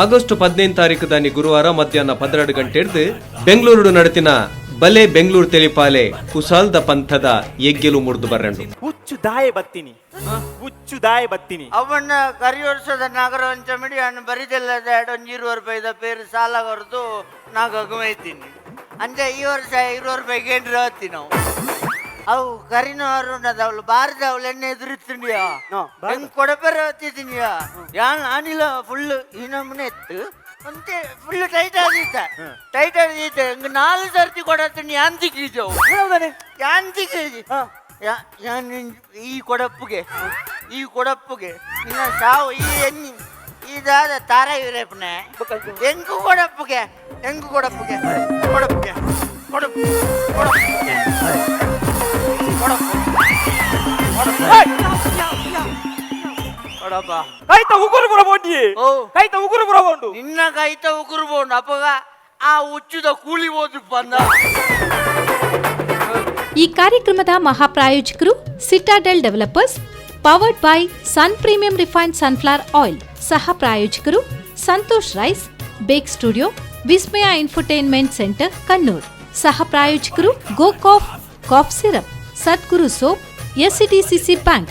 ಆಗಸ್ಟ್ 15 ತಾರೀಕು ದಾನಿ ಗುರುವಾರ ಮಧ್ಯಾಹ್ನ 12 ಗಂಟೆಡ್ದು ಬೆಂಗಳೂರು ನಡೆತಿನ ಬಲೆ ಬೆಂಗಳೂರು ತೆಲಿಪಾಲೆ ಕುಸಾಲ್ದ ಪಂಥದ ಎಗ್ಗೆಲು ಮುರಿದು ಬರ್ರಂಡು. ಹುಚ್ಚು ದಾಯೆ ಬತ್ತೀನಿ, ಹುಚ್ಚು ದಾಯೆ ಬತ್ತೀನಿ. ಅವನ್ನ ಕರಿ ವರ್ಷದ ನಾಗರವಂಚ ಮಿಡಿ ಅಣ್ಣ ಬರಿದೆಲ್ಲದ ಒಂಜಿ 20 ರೂಪಾಯಿದ ಪೇರು ಸಾಲ ಕೊರದು ನಾಗ ಗುಮೈತೀನಿ ಅಂಚೆ. ಈ ವರ್ಷ 20 ರೂಪಾಯಿ ಏನ್ರ ಹತ್ತಿ ನಾವು ಅವು ಕರಿನವರು ಅವಳು ಬಾರದ ಅವಳು ಎಣ್ಣೆ ಎದುರುತ್ತಿಂಡಿಯಾ. ಹೆಂಗ್ ಕೊಡಪೆರ ಹತ್ತಿದ್ದೀನಿಯಾ ಯಾನ್ ಆನಿಲ ಫುಲ್ ಈ ನಮೂನೆ ಎತ್ತು ಅಂತೆ. ಫುಲ್ ಟೈಟ್ ಆಗಿದ್ದ, ಟೈಟ್ ಆಗಿದ್ದ. ಹೆಂಗ್ ನಾಲ್ ಸರ್ತಿ ಕೊಡತ್ತೀನಿ ಯಾಂತಿಕ್. ಹೌದಾನೆ? ಯಾಂತಿಕ್. ಯಾನ್ ಈ ಕೊಡಪ್ಪುಗೆ, ಈ ಕೊಡಪ್ಪುಗೆ ನಿನ್ನ ಸಾವು. ಈ ಎಣ್ಣಿ ಇದಾದ ತಾರ ಇವರೇಪನೆ. ಎಂಗು ಕೊಡಪ್ಪುಗೆ, ಎಂಗು ಕೊಡಪ್ಪುಗೆ, ಕೊಡಪ್ಪುಗೆ, ಕೊಡಪ್ಪು, ಕೊಡಪ್ಪುಗೆ, ಕೊಡಪ್ಪು, ಕೊಡಪ್ಪ. ಕೈತ ಉಗುರು ಪುರ ಬೋಂಡಿ. ಓ. ಕೈತ ಉಗುರು ಪುರ ಬೋಂಡು. ನಿನ್ನ ಕೈತ ಉಗುರು ಬೋಂಡು. ಅಪ್ಪಗ ಆ ಹುಚ್ಚುದ ಕೂಲಿ ಹೋದ್ರು ಬಂದ. ಈ ಕಾರ್ಯಕ್ರಮದ ಮಹಾಪ್ರಾಯೋಜಕರು Citadel Developers, powered by Sun Premium Refined Sunflower Oil. ಸಹ ಪ್ರಾಯೋಜಕರು ಸಂತೋಷ್ rice, bake studio, ವಿಸ್ಮಯ ಇನ್ಫೋಟೈನ್ಮೆಂಟ್ ಸೆಂಟರ್, ಕಣ್ಣೂರ್. ಸಹ ಪ್ರಾಯೋಜಕರು ಗೋಕಾಫ್ cough syrup, Sadguru soap, SCDCC bank.